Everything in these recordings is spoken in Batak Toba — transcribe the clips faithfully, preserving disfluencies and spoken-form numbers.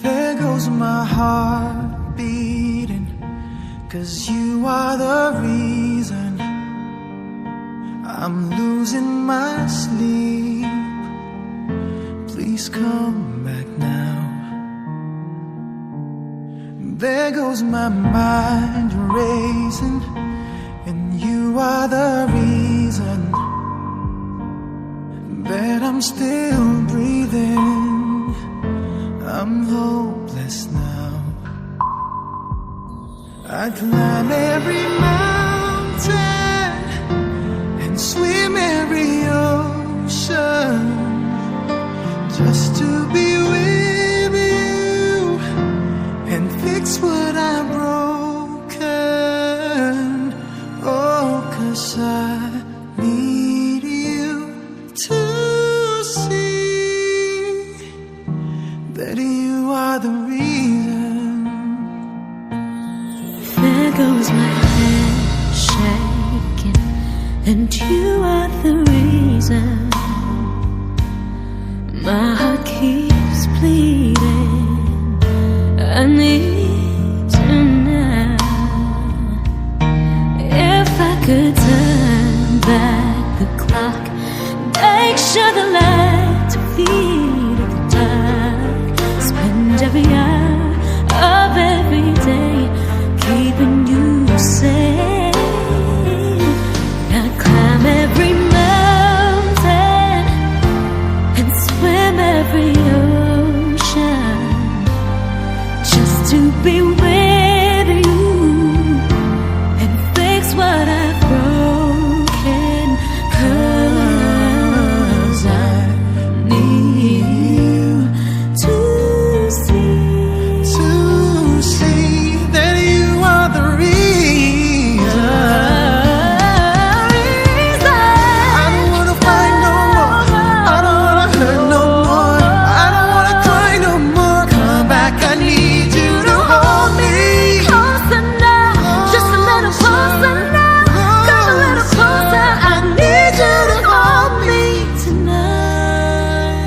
There goes my heart beating, 'cause you are the reason I'm losing my sleep. Please come back now. There goes my mind racing, and you are the reason that I'm still breathing. I'm hopeless now. I climb every mountain and swim every ocean just to be with you and fix what I've broken. Oh, 'cause I need you to see that you are the reason. There goes my head shaking, and you are the reason. My heart keeps bleeding. I need you now. If I could turn back the clock, make sure the light to feed the dark. Spend every hour of every day keeping you safe. Now climb every mountain and swim every ocean just to be with you and fix what I've broken. 'Cause I need you to see, to see that you are the reason. I don't wanna fight no more. I don't wanna hurt no more. I don't wanna cry no more. Come back, I need you to hold me closer now. Just a little closer now. Come a little closer. I need you to hold me tonight.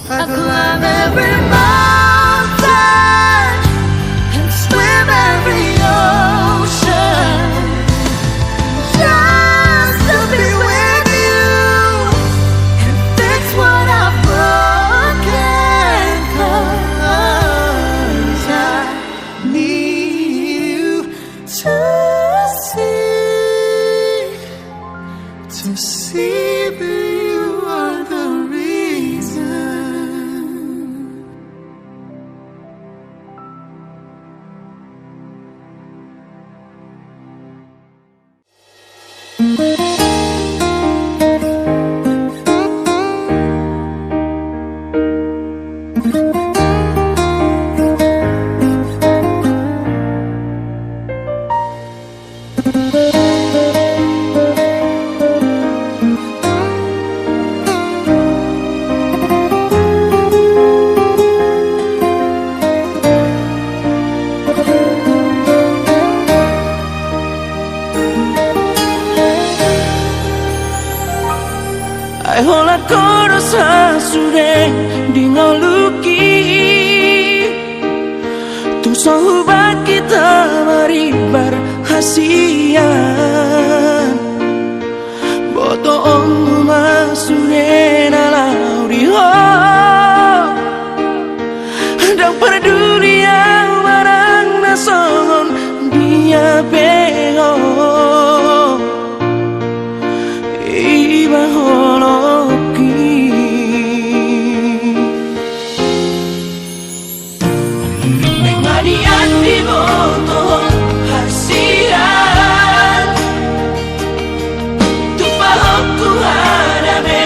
I climb every mountain and swim every ocean just to be with you and fix what I've broken. 'Cause I need you to see, to see that you are the reason. Ai holan ho do sasude di ngolungki. Tung so hubakit hamarimbar hasian. Botoonmu ma sude na laho di ho. Ndang parduli au manang na songon dia pe ho. Iba holongki. Mangaliat diboto hasian. Tupa ho tu hadabe.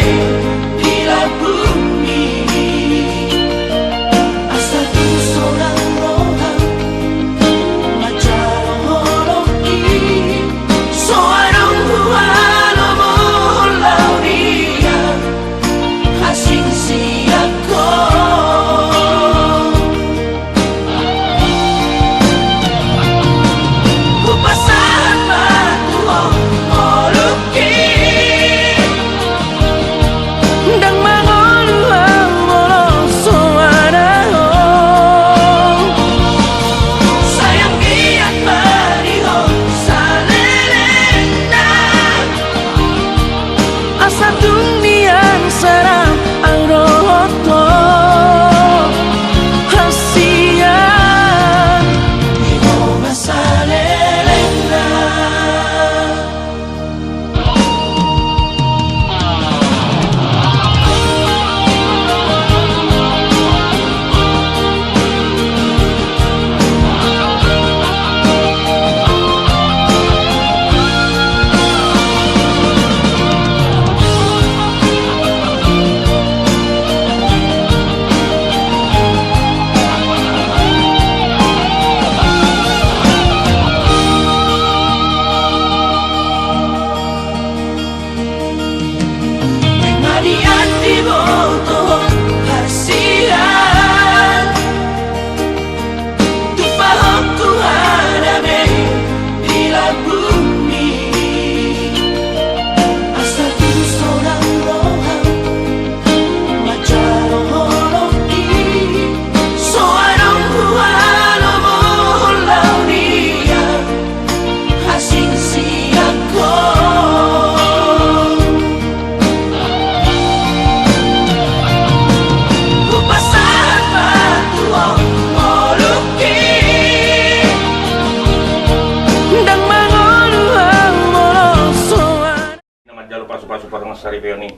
Ripeoni,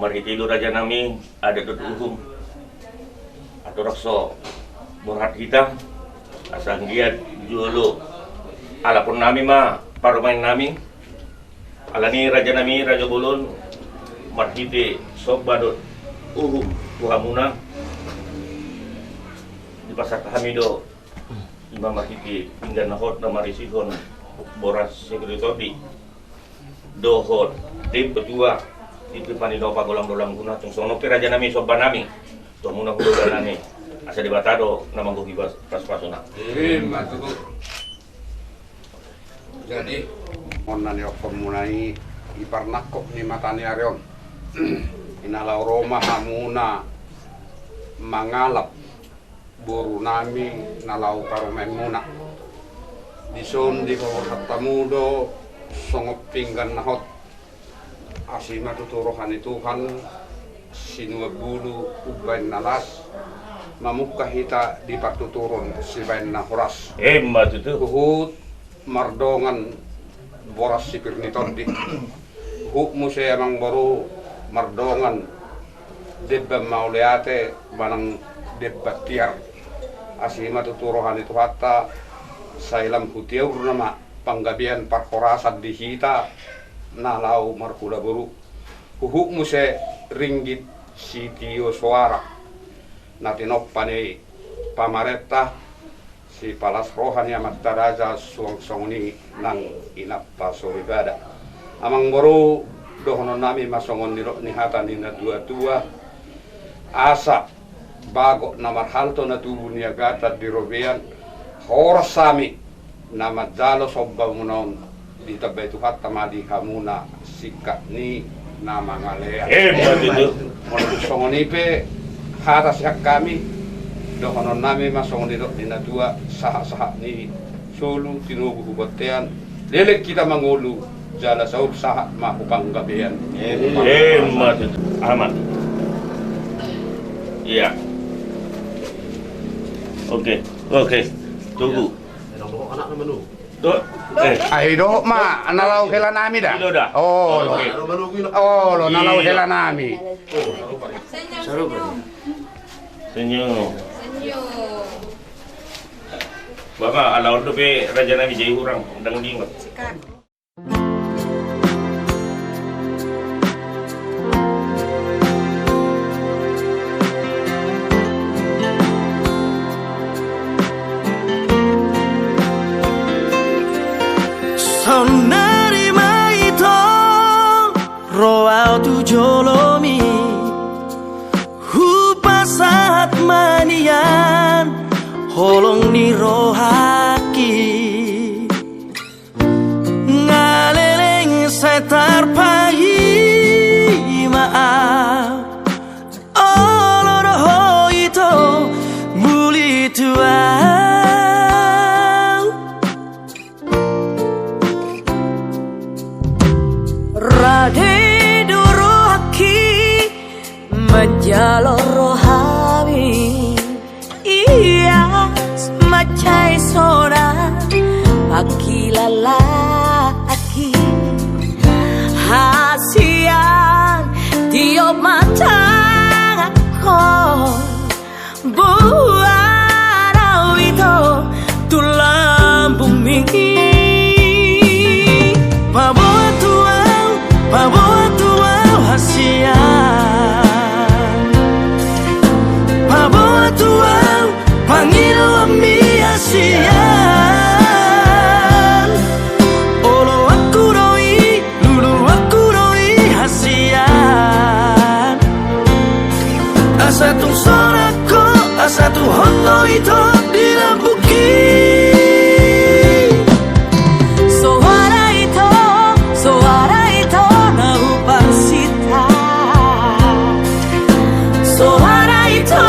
marhite do raja nami, adat dohot uhum. Atur so borhat hita, asa anggiat jolo alapon nami ma parumaen nami. Alani raja nami, raja bolon, marhite somba dohot uhum tu hamuna, dipasahat hami do ima marhite pinggan na hot na marisihon boras sipir ni tondi dohot deba tua, di timpani do pagolang-golang guna, tung songon on pe raja nami, somba nami tu hamuna hulahula nami, asa Debata do na manggohi pas-, pasu-pasuna. Ima tutu. Jadi, on na niokkon muna i, di parnangkok ni mata ni ari on, i na laho ro ma hamuna mangalap boru nami na laho parumaen muna. Dison dipaborhat hamu do songon pinggan na hot. Asi ma tutu roha ni Tuhan, sinuan bulu umbahen na las, mamungka hita di partuturon sibahen na horas. Ima tutu. Huhut mardongan boras sipir ni tondi. Huhut muse amang boru mardongan demban mauliate manang demban tiar. Asi ma tutu roha ni Tuhanta, sai lam hutiurna ma panggabean parhorasan di hita na laho marhula boru. Huhut muse ringgit sitio soara na tinompa ni pamarenta, sipalas roha ni amanta raja suang songon i nang inanta soripada. Amang boru, dohonon nami ma songon nidok ni hata ni na tua-tua, asa bagot na marhalto na tubu niagatan di robean, horas hami na manjalo somba muna on, ditambai Tuhanta ma di hamuna singkat ni na mangalean. Ima tutu. Molo tung songon i pe hata sian hami, dohonon nami ma songon nidok ni na tua, sahat-sahat ni solu tinogu hu bontean, leleng hita mangolu, jala saur sahat ma hu panggabean. Ima tutu. Aman. Iya. Oke, oke. Tunggu. Ahi dohot ma na laho hela nami da. Olo. Olo, na laho hela nami. Senyum. Senyum. Bah, ala on dope raja nami, jadi hurang ndang diingot. Saonnari ma ito ro au tu jolomi, hupasahat ma nian holong ni rohangki. Nga leleng sai tarpaima au, olo do ho ito muli tu au. Rade do rohangki manjalo rohami. Ia mansai sonang pangkilalaanki. Hasian tiop ma tanganhon, boan au ito tu lambungmi. Paboa tu au, paboa tu au hasian. Paboa tu au pangidoanmi hasian. Oloanku do i, luluanku do i hasian. Asa tung sonang ho, asa tung hot do ito di lambungki. Soara ito, soara ito na hupasinta. Soara ito,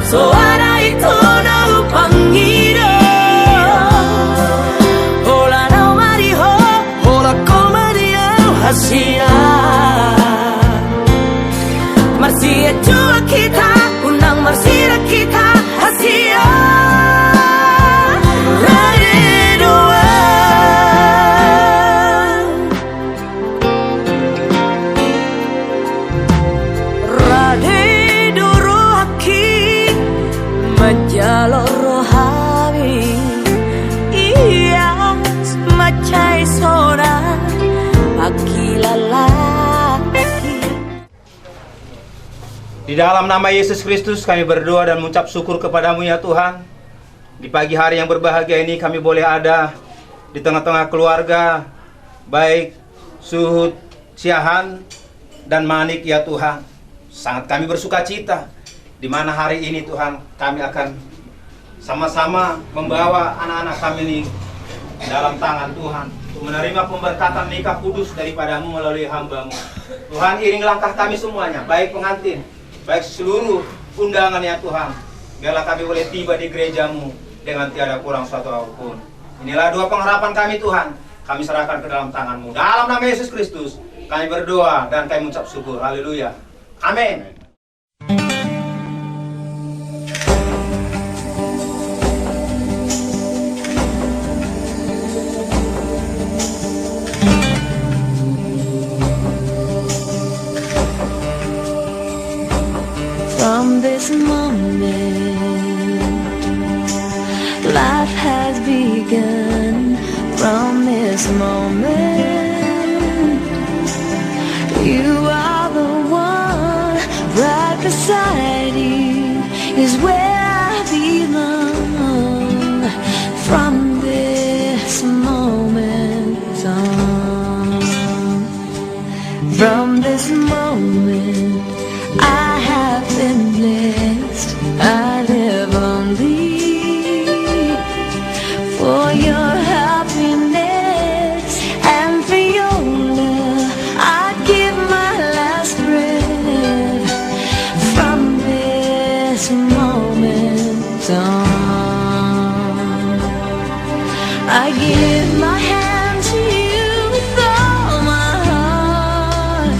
soara ito na hupangido. Holan au ma di ho, holan ho ma di au hasian. Marsianjuan hita, unang marsidak hita hasian. Rade do au. Di dalam nama Yesus Kristus kami berdoa dan mengucap syukur kepada-Mu ya Tuhan. Di pagi hari yang berbahagia ini kami boleh ada di tengah-tengah keluarga, baik Suhut, Siahaan, dan Manik ya Tuhan. Sangat kami bersukacita di mana hari ini Tuhan kami akan sama-sama membawa anak-anak kami ini dalam tangan Tuhan untuk menerima pemberkatan nikah kudus daripada-Mu melalui hamba-Mu. Tuhan, iringi langkah kami semuanya, baik pengantin, baik seluruh undangan ya Tuhan. Biarlah kami boleh tiba di gereja-Mu dengan tiada kurang suatu apapun. Inilah doa pengharapan kami Tuhan, kami serahkan ke dalam tangan-Mu. Dalam nama Yesus Kristus kami berdoa dan kami mengucap syukur. Haleluya. Amin. From this moment, life has begun. From this moment, you are the one. Right beside you is where I belong. From this moment on, from this moment, I have been blessed. I live only for your happiness and for your love. I give my last breath. From this moment on, I give my hand to you with all my heart.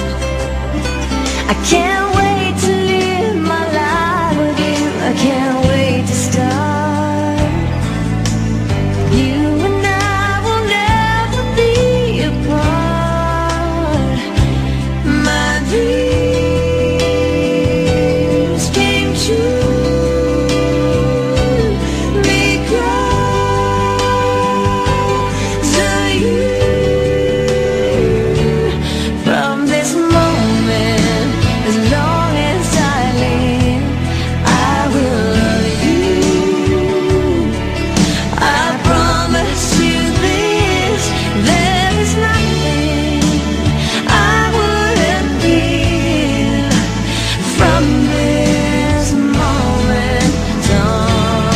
I can't wait to live my life with you. I can't wait to start. You and I will never be apart. My dreams came true because of you. From this moment, as long as I live, I will love you. I promise you this, there is nothing I wouldn't give. From this moment on,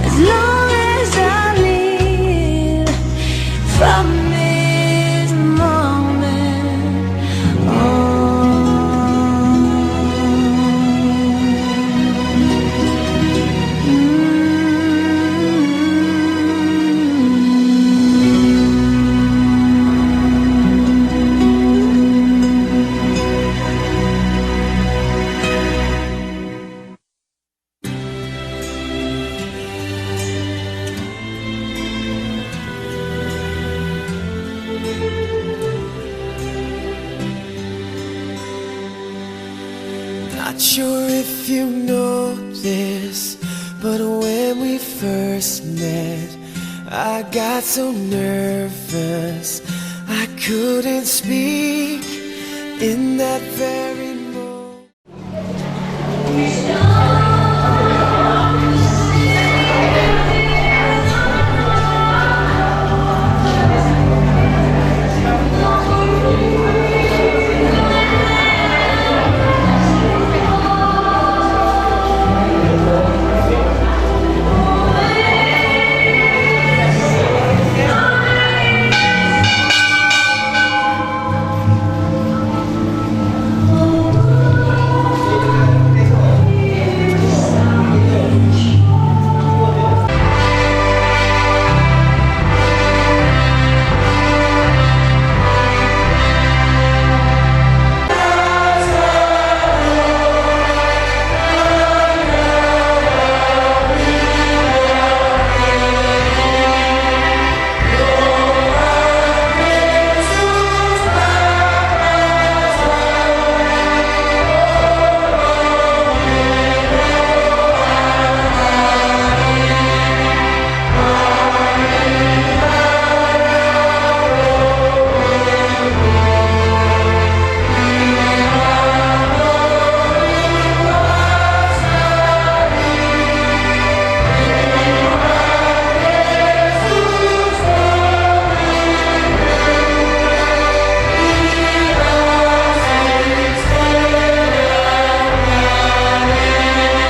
as long as I live, from this moment on. Not sure if you know this, but when we first met, I got so nervous. Couldn't speak in that very moment.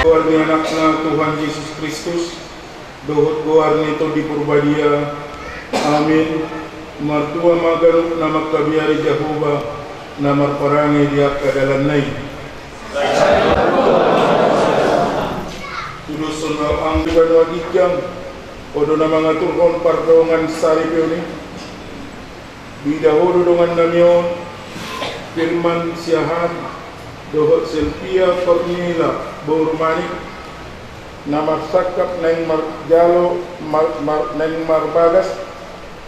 Goar ni Anakna Tuhan Jesus Kristus, dohot goar ni Tondi Porbadia. Amin. Martua ma ganup na mangkabiari Jahowa, na marparange di angka dalanna i. Tudoshon ma roham di banua ginjang, Ho do na mangaturhon pardongan saripeon i. Diida Ho do dongannami on, Firman Siahaan dohot Silvia Kornila boru Manik, na marsangkap naeng marjalo, mar-, mar-, naeng marbagas,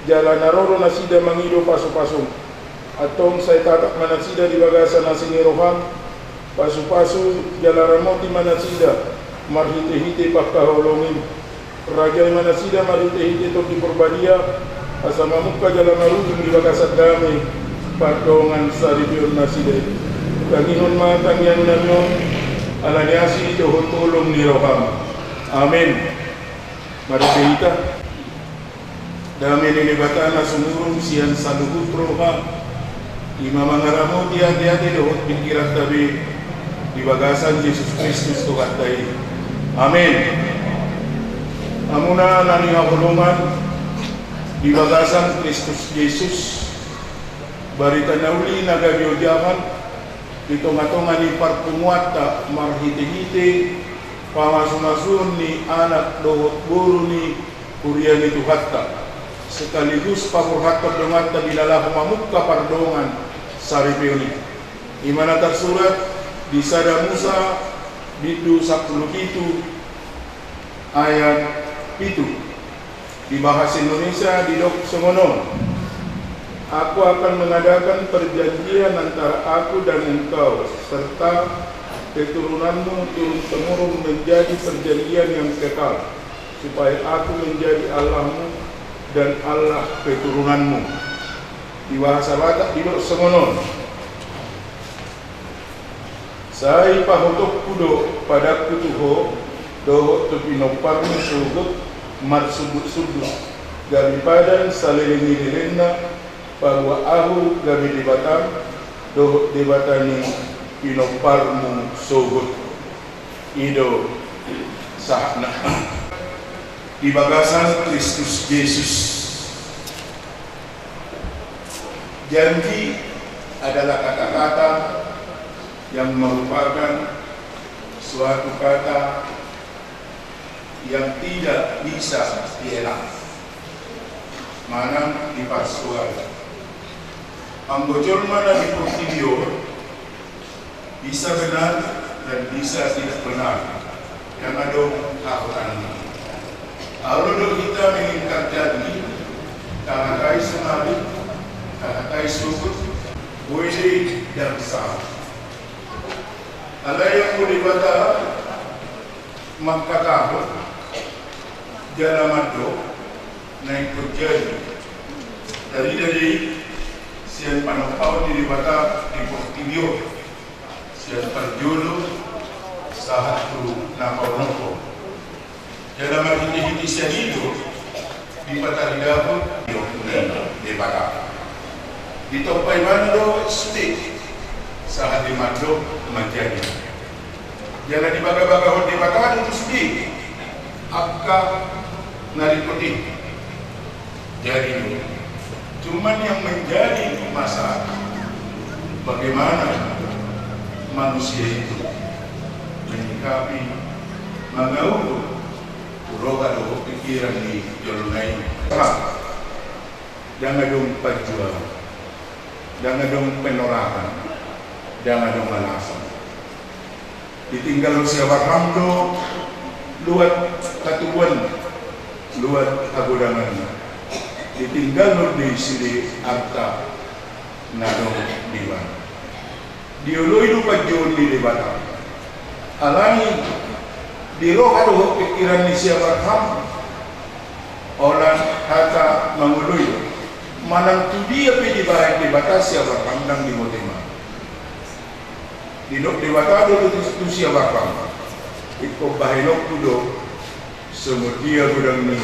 jala na ro do nasida mangido pasupasum. Antong sai tatap ma nasida di bagasan asi ni roham, pasupasu jala ramoti ma nasida marhitehite pangkaholongim. Rajai ma nasida marhitehite Tondi Porbadia, asa mamungka jala marujung di bagasan dame pardongan saripeon nasida i. Tangihon ma tangiangnami on, ala ni asi dohot holong ni roham. Amin. Marende hita. Dame ni Debata na sumurung sian saluhut roha, i ma mangaramoti ateate dohot pingkiranta be di bagasan Jesus Kristus Tuhanta i. Amin. Hamuna na hinaholongan di bagasan Kristus Jesus, barita na uli na gabe ojahan di tongatonga ni parpunguanta marhitehite pamasumasuon ni anak dohot boru ni huria ni Tuhanta, sekaligus paborhathon donganta di na laho mamungka pardongan saripeon i. I ma na tarsurat di Sada Musa bindu sampulu pitu ayat pitu. Di bahasa Indonesia didok songon on: Aku akan mengadakan perjanjian antara Aku dan engkau, serta keturunanmu turun-temurun menjadi perjanjian yang kekal, supaya Aku menjadi Allahmu dan Allah keturunanmu. Di bahasa Batak didok songon on: Sai pahothonku do padangku tu ho dohot tu pinomparmu sogot marsundutsundut, gabe padan saleleng ni lelengna, paboa Ahu gabe Debatam dohot Debata ni pinomparmu sogot. I do sahatna. Di bagasan Kristus Jesus. Janji adalah kata-kata yang merupakan suatu kata yang tidak bisa dielak manang dipalsuan. Anggo jolma na di portibi on, bisa benar dan bisa tidak benar, dang adong hahotanna. Alu do hita mengingkar janji, tahatai sonari, tahatai sogot, boi dang sahat. Alai anggo Debata mangkatahon jala mandok, na ingkon jadi. Tarida do i Sian panompaon ni Debata di portibi on, sian parjolo sahat tu na paonomhon. Jala marhitehite sian i do dipataridahon di Debata. Ditompa ibana do sude sahat di mandok manjadi. Jala dibagabagahon Debata do tu sude angka na ringkot i. Jadi, cuman yang menjadi masalah, bagaimana manusia itu menyikapi, mangaluhon roha dohot pikiran ni jolma i. Ndang adong panjualan, ndang adong penolakan, ndang adong alasan. Ditinggalhon si Abraham do luat hatubuan, luat hagodangan. Ditinggalhon do i sude arta na adong di ibana. Dioloi do panjouon ni Debata. Alani di roha dohot pikiran ni si Abraham holan hata mangoloi do. Manang tu dia pe dibahen Debata si Abraham, ndang diboto ibana. Didok Debata do tu, tu si Abraham, ingkon bahenonku do songon dia godang ni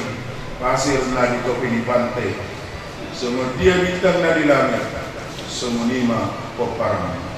pasir na di topi ni pante, songon dia bintang na di langit, songon i ma pomparanmu.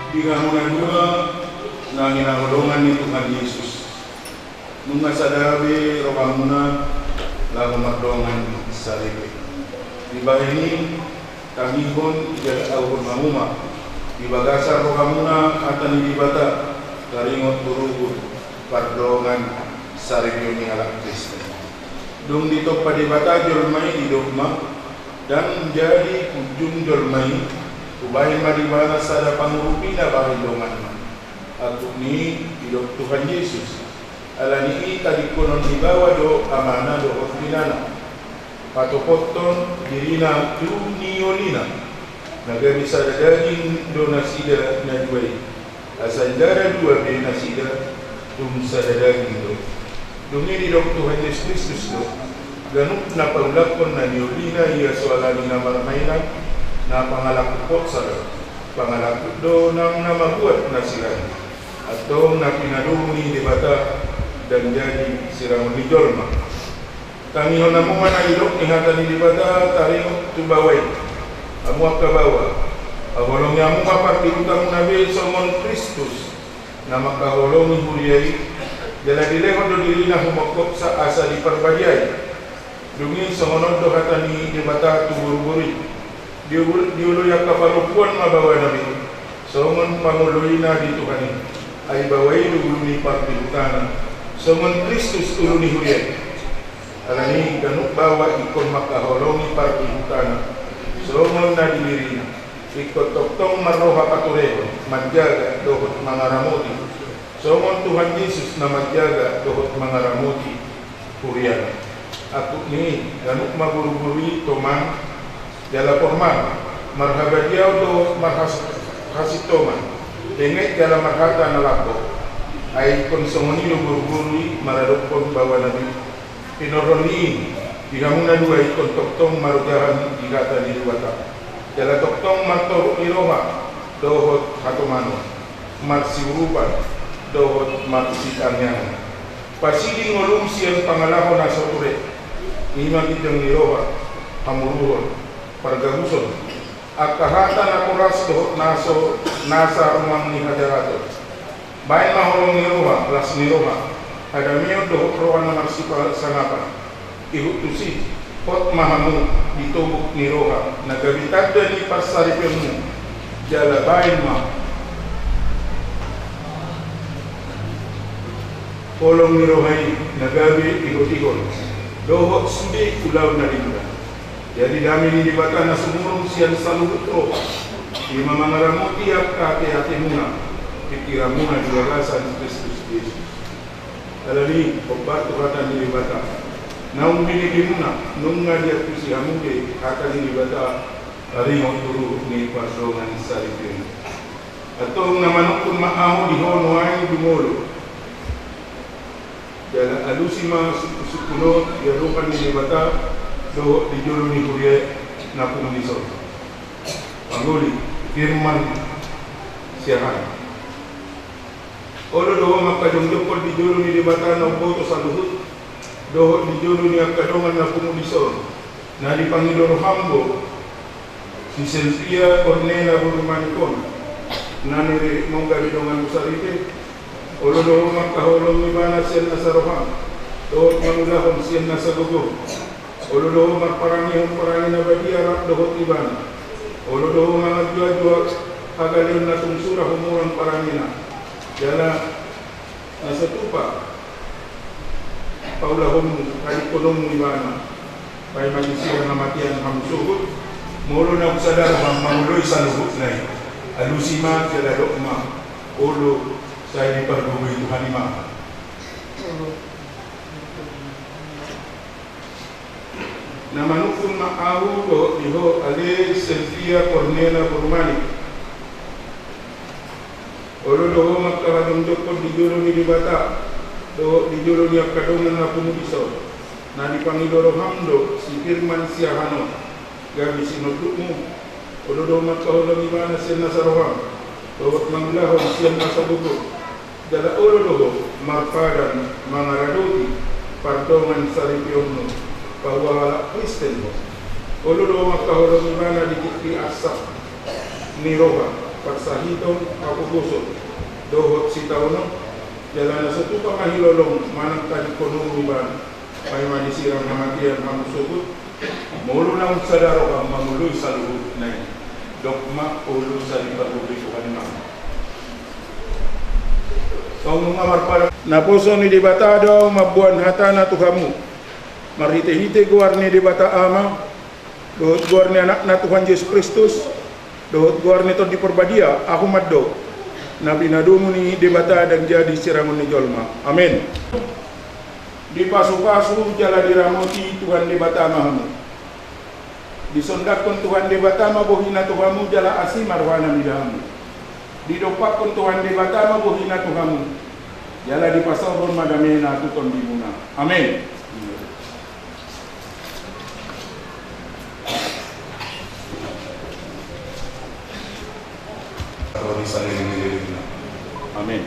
Di hamu na dua na hinaholongan ni Tuhan Yesus. Nunga sada be rohamuna laho mardongan saripe. Dibahen i tangihon jala auhon hamu ma di bagasan rohamuna hata ni Debata taringot tu ruhut pardongan saripeon ni halak Kristen. Dung ditompa Debata jolma i, didok ma: Ndang jadi punjung jolma i, hubahen ma di ibana sada pangurupina bahen donganna. Angkup ni i didok Tuhan Jesus: Ala ni i tadingkonon ni baoa do amana dohot inana, patopothon dirina tu niolina. Na gabe sada daging do nasida na dua i. Asa ndada dua be nasida, tung sada daging do. Dung i didok Tuhan Jesus Kristus do: Ganup na paulakhon na niolina i, asa ala ni na marmainan, na pangalakuhon sada pangalakuhon do nang na mambuat na sirang. Antong na pinadomu ni Debata ndang jadi sirangon ni jolma. Tangihon hamu ma na nidok ni hata ni Debata taringot tu baoa i. Hamu angka baoa, haholongi hamu ma pardihutamuna be songon Kristus na mangkaholongi huria i, jala dilehon do dirina humongkop sa asa diparbadiai. Dung i songon on do hata ni Debata tu boruboru i: Diu-, dioloi angka parompuan ma baoana be songon pangoloina di Tuhan i. Ai baoa i do ulu ni pardihutana songon Kristus ulu ni huria i. Ala ni i ganup baoa ingkon mangkaholongi pardihutana songon na di dirina, ingkon tongtong marroha paturehon, manjaga dohot mangaramoti, songon Tuhan Jesus na manjaga dohot mangaramoti huriana. Angkup ni i, ganup ma boruboru i toman jala porman, marhabadiaon dohot marhas-, hasintongan, tenget jala marhata na lambok. Ai ingkon songon i do boruboru i maradophon baoana be. Pinarhon ni i, di hamu na dua ingkon tongtong marojahan di hata ni Debata, jala tongtong martoruk ni roha dohot hatomanon, marsiurupan dohot marsitangiangan. Pasiding ngolum sian pangalaho na so ture, i ma ginjang ni roha, hamuruhon, pargabuson, angka hata na horas dohot na so nasa rumang ni hajalaton. Baen ma holong ni roha, las ni roha, hadameon dohot roha na marsipasangapan. Ihut tusi, hot ma hamu di tobuk ni roha na gabe tanda ni parsaripeonmu, jala baen ma holong ni roha i na gabe ihotihot dohot sude ulaon na denggan. Jadi dame ni Debata na sumurung sian saluhut roha, i ma mangaramoti angka ateatemuna, pingkiranmuna di bagasan Kristus Jesus. Ala ni i, hombar tu hata ni Debata. Naung binegena, nunga diantusi hamu be hata ni Debata taringot tu ruhut ni pardongan saripeon. Antong na manungkun ma ahu di ho nuaeng dung olo. Jala alusi ma sungkunsungkun on di adopan ni Debata dohot di jolo ni huria na pungu dison. Pangoli, Firman Siahaan. Olo do ho mangkajongjongkon di jolo ni Debata na umboto saluhut, dohot di jolo ni angka dongan na pungu dison, na dipangido roham do si Silvia Kornela boru Manik on, na niriritmon gabe donganmu saripe. Olo do ho mangkaholongi ibana sian nasa roham, dohot mangulahon sian nasa gogo. Olo do ho marparangehon parange na badia rap dohot ibana. Olo do ho manganjuanju hagaleon na tung sura humurang parangena. Jala na so tupa paulahonmu, hadingkononmu ibana. Paima disi hamatean hamu sogot, molo naung sadar ma mangoloi saluhutna i, alusi ma jala dok ma: Olo, sai diparbogei Tuhan i ma. Na manungkun ma ahu dohot di ho ale Silvia Kornela boru Manik. Olo do ho mangkajongjongkon di jolo ni Debata, dohot di jolo ni angka dongan na pungu dison, na dipangido roham do si Firman Siahaan on, gabe sinondukmu. Olo do ho mangkaholongi ibana sian nasa roham, dohot mangulahon sian nasa gogo. Jala olo do ho marpadan mangaradoti pardongan saripeonmu, bahwa halak Kristen ho. Olo do ho mangkaholongi ibana di tingki arsak ni roha, parsahiton, hapogoson, dohot sitaonon. Jala na so tupa ma hilolong manang tadingkononmu ibana, paima disirang hamatean hamu sogot, molo naung sada roha mangoloi saluhutna i. Dok ma, olo, sai dipagomgom Tuhan i ma. Songon nunga marpala. Naposo ni Debata do mamboan hatana tu hamu marhitehite goar ni Debata Ama, dohot goar ni Anakna Tuhan Jesus Kristus, dohot goar ni Tondi Parbadia, ahu mandok: Na pinadomu ni Debata ndang jadi sirangon ni jolma. Amen. Dipasupasu jala diramoti Tuhan Debata ma hamu. Disondanghon Tuhan Debata ma bohina tu hamu jala asi ma rohana mida hamu. Didompakhon Tuhan Debata ma bohina tu hamu, jala dipasaorhon ma damena tu tondimuna. Amen. Amen.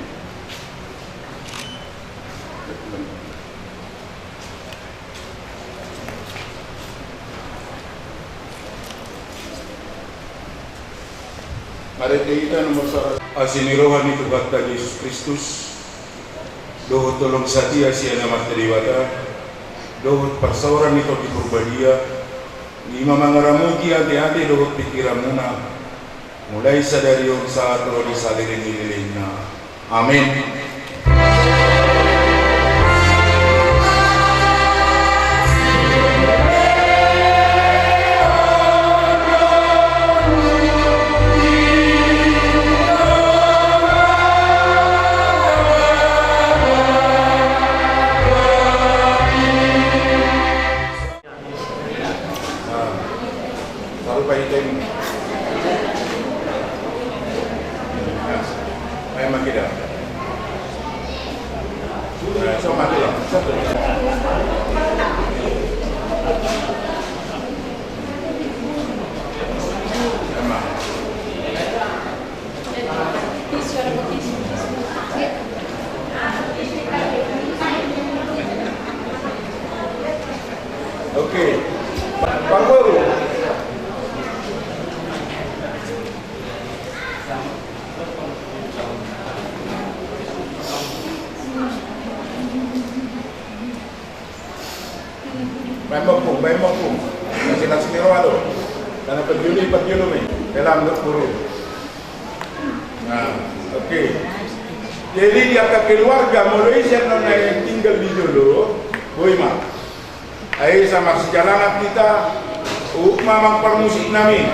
Marende hita nomor sada. Asi ni roha ni Tuhanta Jesus Kristus, dohot holong satia sian Amanta Debata, dohot parsaoran ni Tondi Parbadia, i ma mangaramoti ateate dohot pingkiranmuna, mulai sadari on sahat ro di saleleng ni lelengna. Amen. Nah, taruh pahitai. Ayo, makin dah. Nah, so mati lah. Satu. Emang. Oke. Pak Guru. Baen ma ompung, baen ma ompung. Masih nasi ni roa do. Karena perjuli, perjuli mi. Dalam dok guru. Nah, oke. Jadi di angka keluarga molo ise na tinggal di jolo, boi ma. Ai sama sijalangan kita, huhut ma amang parmusik nami.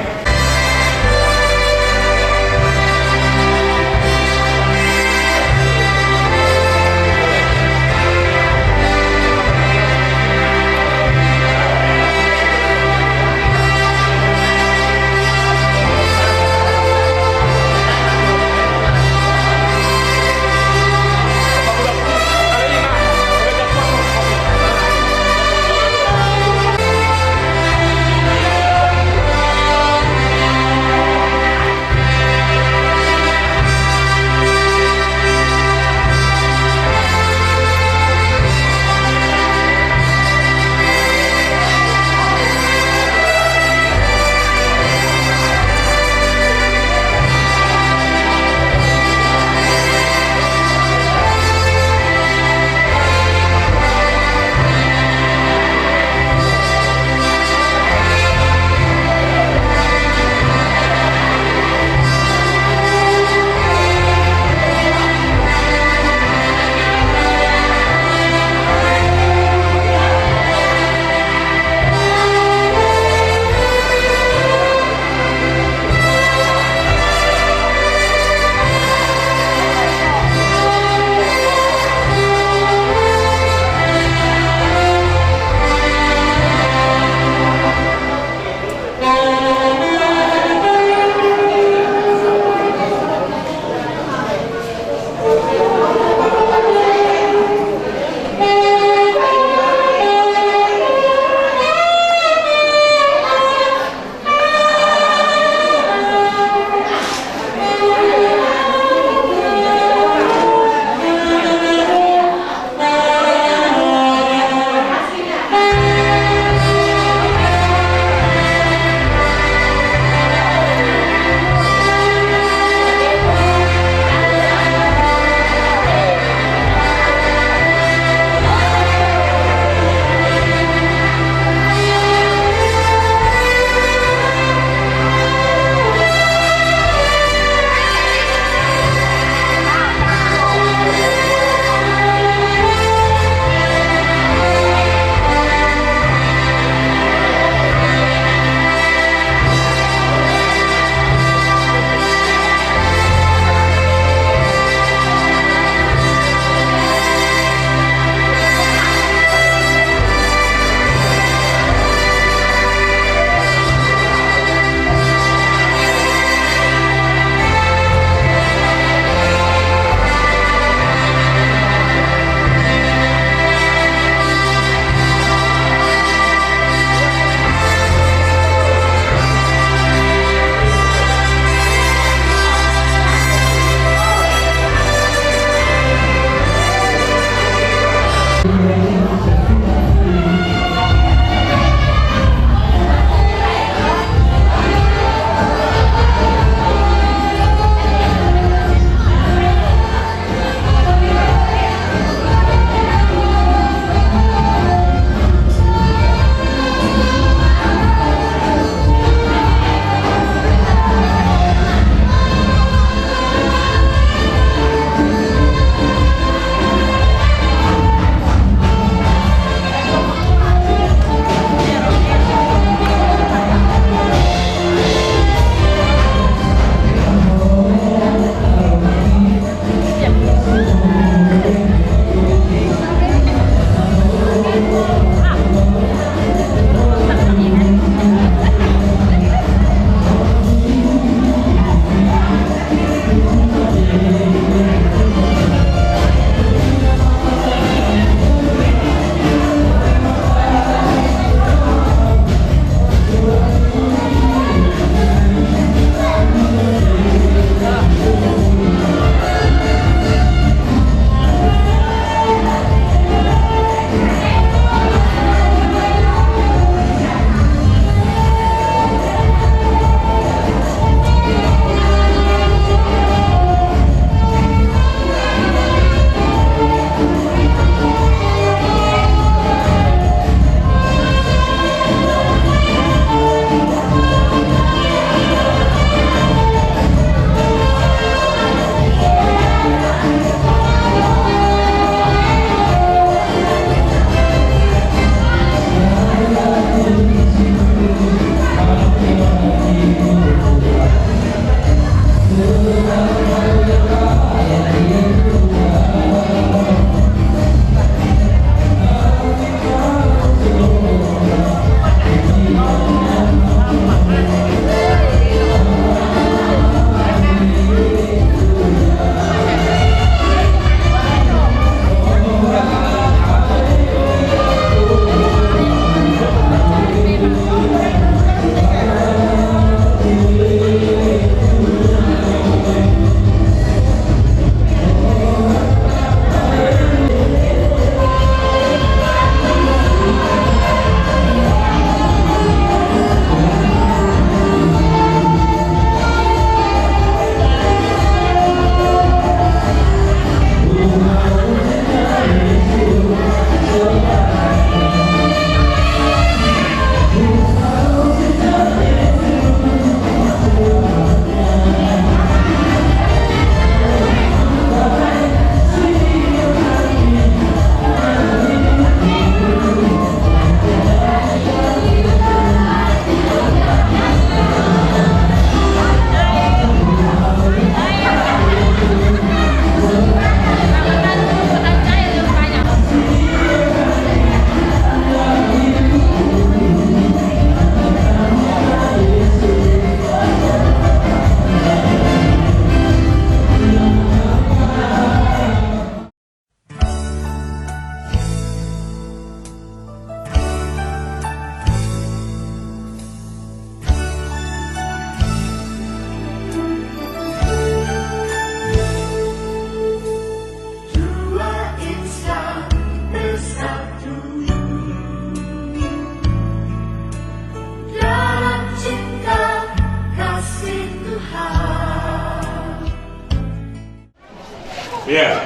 Ya.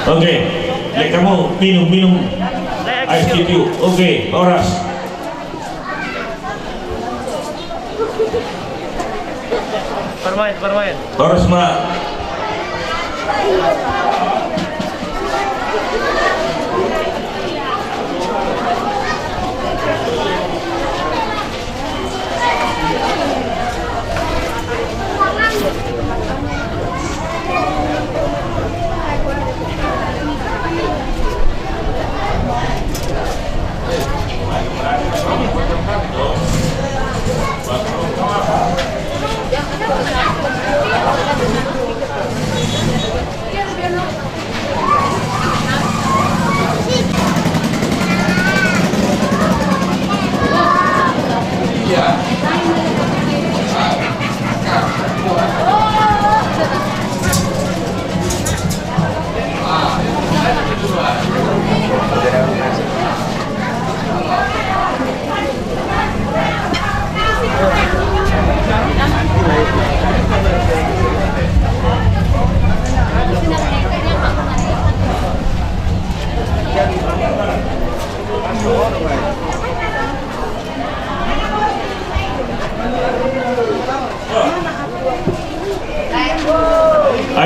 Oke. Ya, kamu minum, minum. Ice cube. Oke, horas. Parmain, parmain. Horas ma.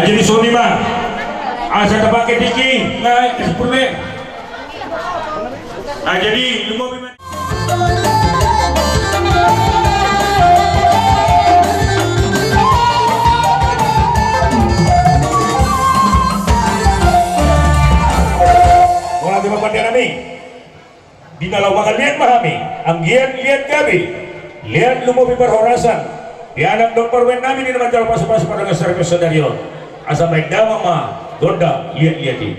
Jadi songon i ma, asa tapake tingki na sipurne. Nah, jadi lumobi ma. Mauliate ma pande nami. Di na laho mangaliat ma hami, anggiat liat gabe, liat lumobi parhorasan, di anak dohot parumaen nami di na manjalo pasupasu pardongan sadari on. Asa baen damang ma gondang liatliat i.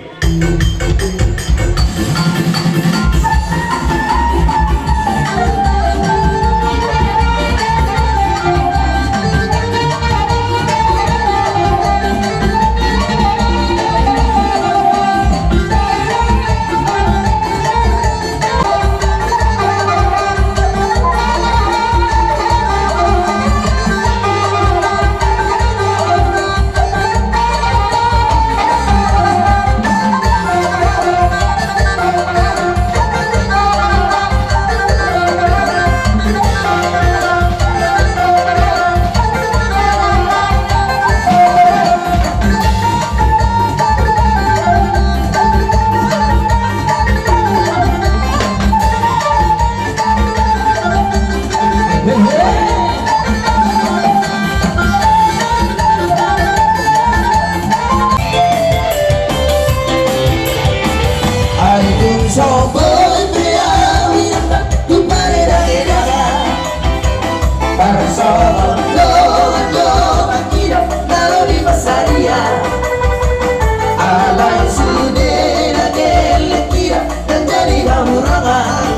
Alai sude na gelleng hita, na jadi hahurangan.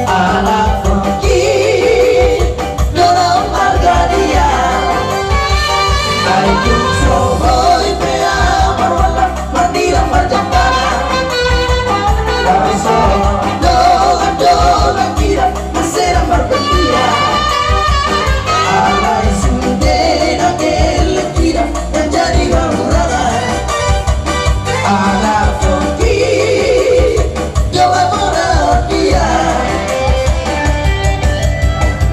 Anak pongki do na marga dia. Ai tung so boi pe ahu marwalla, mardilam marjangkana. Ai so do do na kira, na sedang marpetia. Alai sude na gelleng hita, na jadi hahurangan. Anak pongki do na marga dia.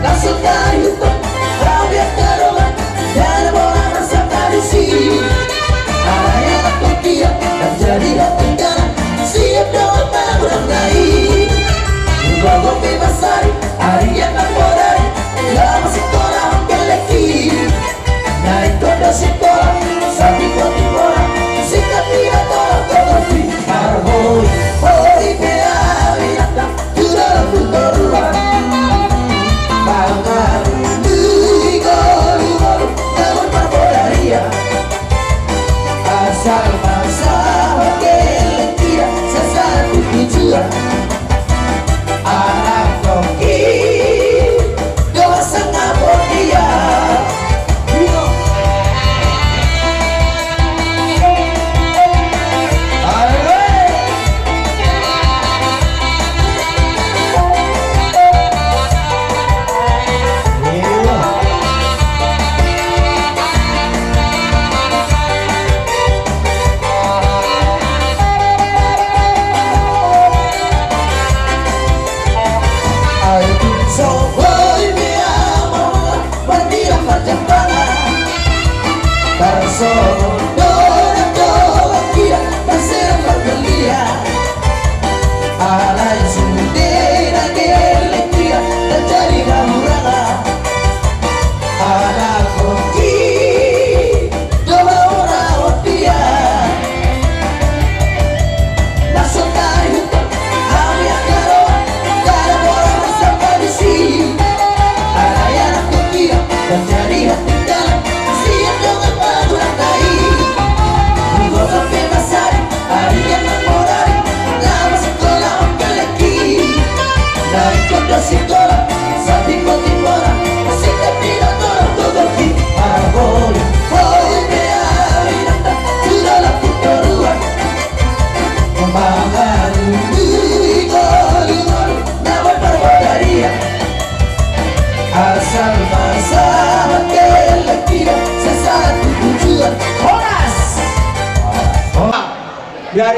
Na so tarihuta, rabiat karoman, dana bola masa tarisi. Alai anak pongki na jadi hahurangan, siap do na marga dia. Uga gope masari, ari anak bodari, lama sikola hangkeleki. Naik kondo sikola, satimbo-timbo na, singkat pina tolap totopi. Marhoi-hoi pe ahu inanta, tu dolok tu toruan. Mangarului golu-golu, namun marbodaria. Asal masa hangkeleki, sasatu tujuan. Anak pongki do sangap dia.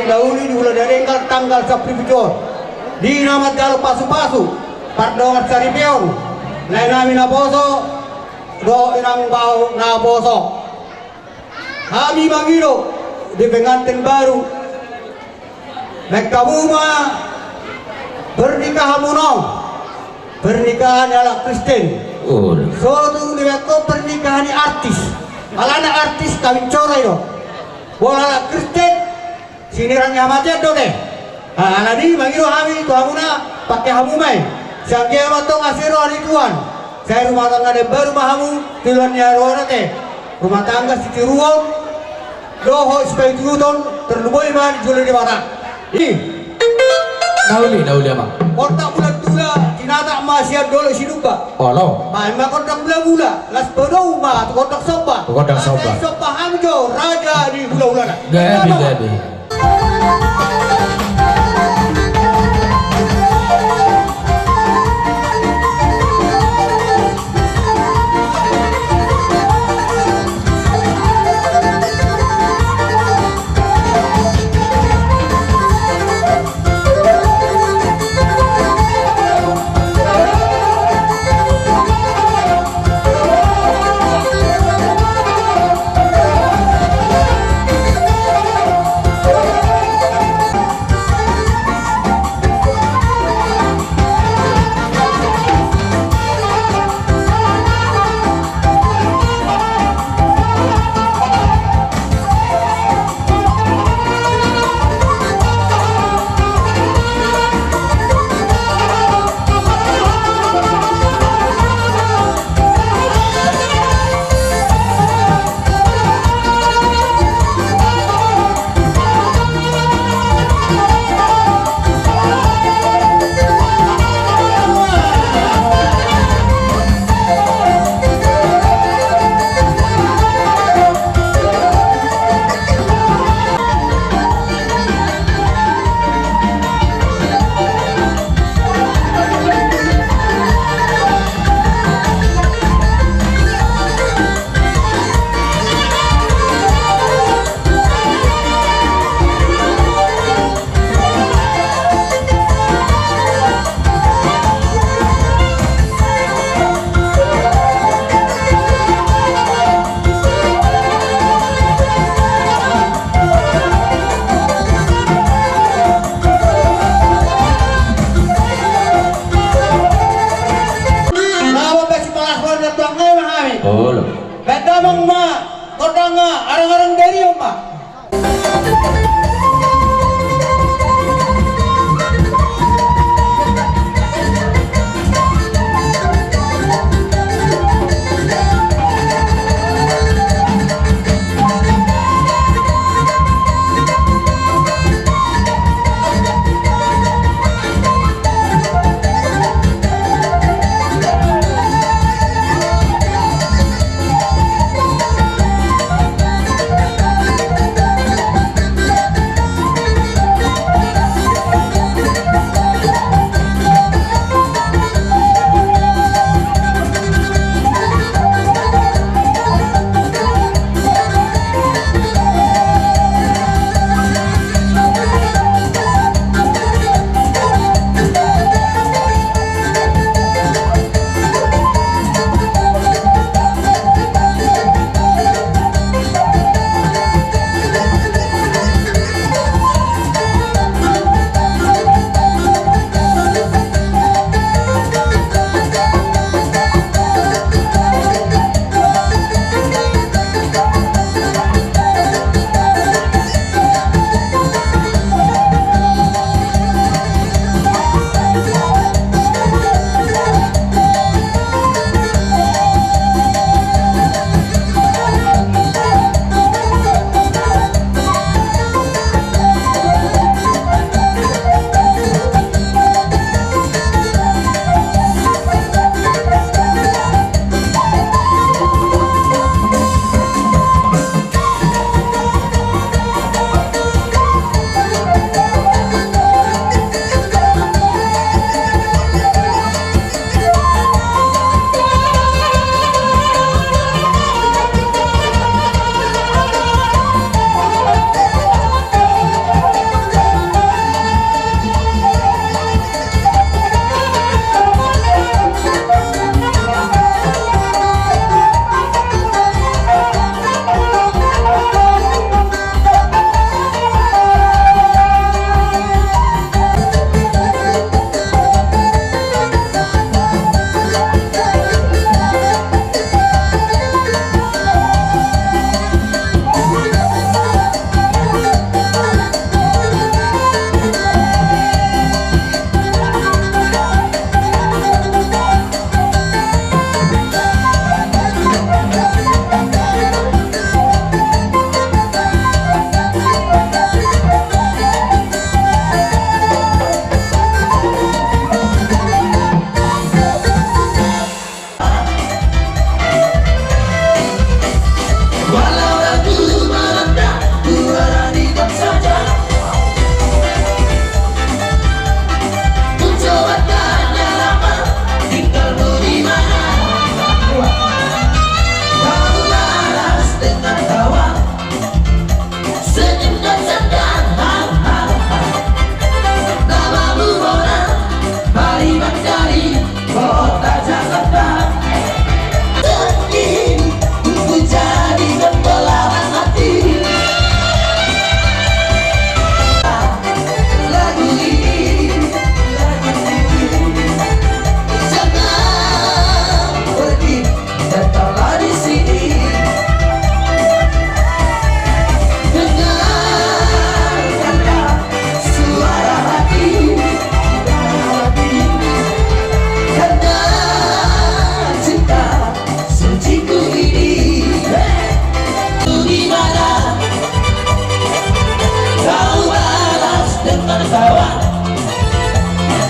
Na uli di Ula Denggal tanggal sampulu pitu on. Di na manjalo pasu-pasu, pardongan saripeon, lae nami naposo dohot inang bao naposo. Hami mangido di pengantin baru, baen hamu ma pernikahanmuna on pernikahan ni halak Kristen. Oh. So tung dibaen ho pernikahan ni artis. Alana artis kawin cora i do. Molo halak Kristen, sinirang ni hamatean do te. Ah, alani mangido hami tu hamuna, pangke hamu ma i. Sai anggiat ma tong asa roha ni Tuhan. Sai rumah tangga na imbaru ma hamu tu joloan ni ari on ate. Rumah tangga sitiruon dohot sipaihut-ihuton, tarlumobi ma di jolo ni Debata. I. Na uli, na uli, amang. Gondang bulan tula, tinata ma sian dolok Sinumba. Olo. Baen ma gondang mula-mula, laos padomu ma tu gondang somba. Tu gondang somba. Asa somba hami jo raja ni hula-hulana. Gabe, gabe.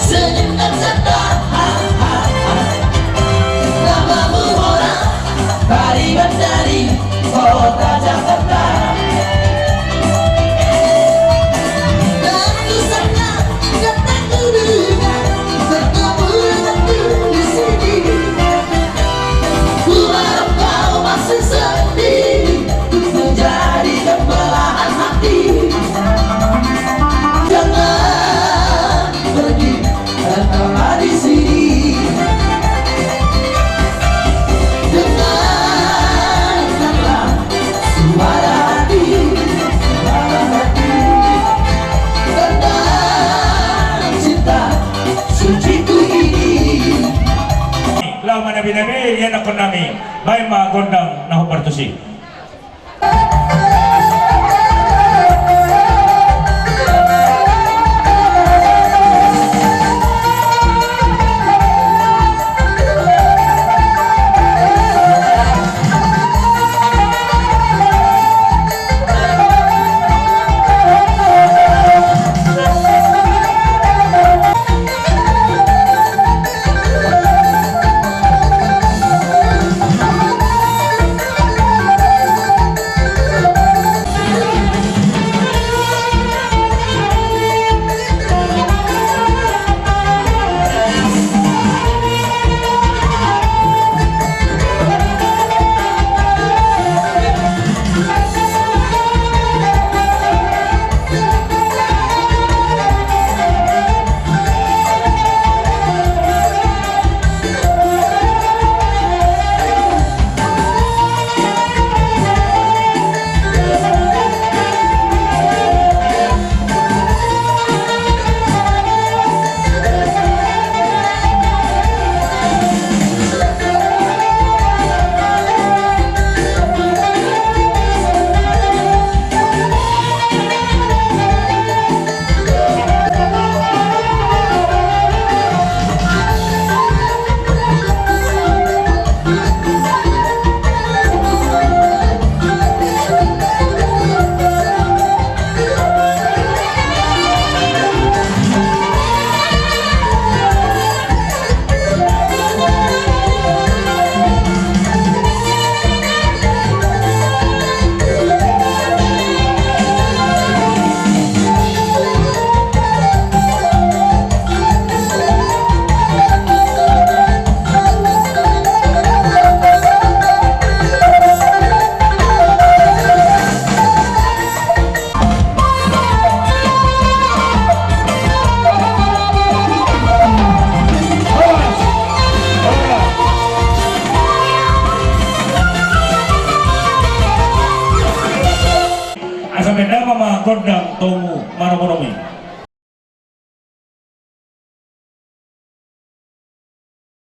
Senyum dan canda, ha, ha, ha. Namamu orang Pariban dari kota Jakarta. Dan ku sangka, dan tak kuduga, bertemu denganmu di sini. Ku harap kau masih sendiri, untuk menjadi kebelahan hati. Jangan pergi, tetaplah di sini. Dengarkanlah suara hati, suara hati, tentang cinta suciku ini. Laho manabi-nabi, ianakhon nami, baen ma gondang na hombar tusi. Asa baen damang ma gondang, tongtong manomuni.